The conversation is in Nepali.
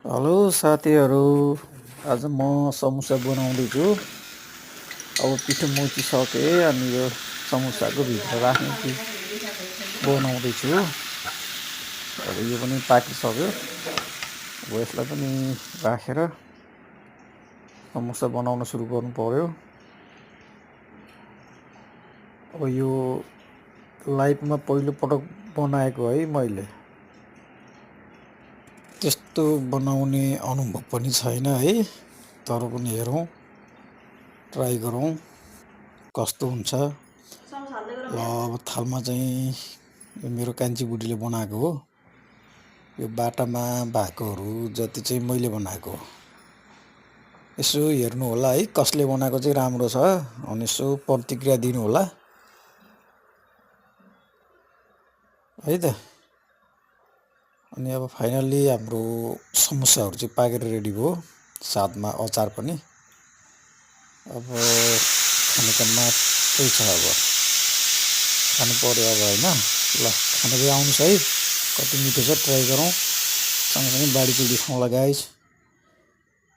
हेलो साथीहरू, आज म समोसा बनाउँदैछु। अब पिठो मुछिसकेँ अनि यो समोसाको भित्र राख्ने चिज बनाउँदैछु। अब यो पनि पाकिसक्यो। अब यसलाई पनि राखेर समोसा बनाउन सुरु गर्नु पर्यो। अब यो लाइफमा पहिलोपटक बनाएको है मैले। त्यस्तो बनाउने अनुभव पनि छैन है, तर पनि हेरौँ, ट्राई गरौँ कस्तो हुन्छ। ल अब थालमा चाहिँ यो मेरो कान्छी बुढीले बनाएको हो। यो बाटामा भएकोहरू जति चाहिँ मैले बनाएको हो। यसो हेर्नु होला है, कसले बनाएको चाहिँ राम्रो छ अनि यसो प्रतिक्रिया दिनु होला है त। अनि अब फाइनल्ली हाम्रो समोसाहरू चाहिँ पाकेर रेडी भयो, साथमा अचार पनि। अब खाने त मात्रै छ, अब खानु पर्यो अब होइन। ल खाना चाहिँ आउनुहोस् है, कति मिठो छ ट्राई गरौँ, सँगसँगै बाँडी चुडी खाउँला गाइस।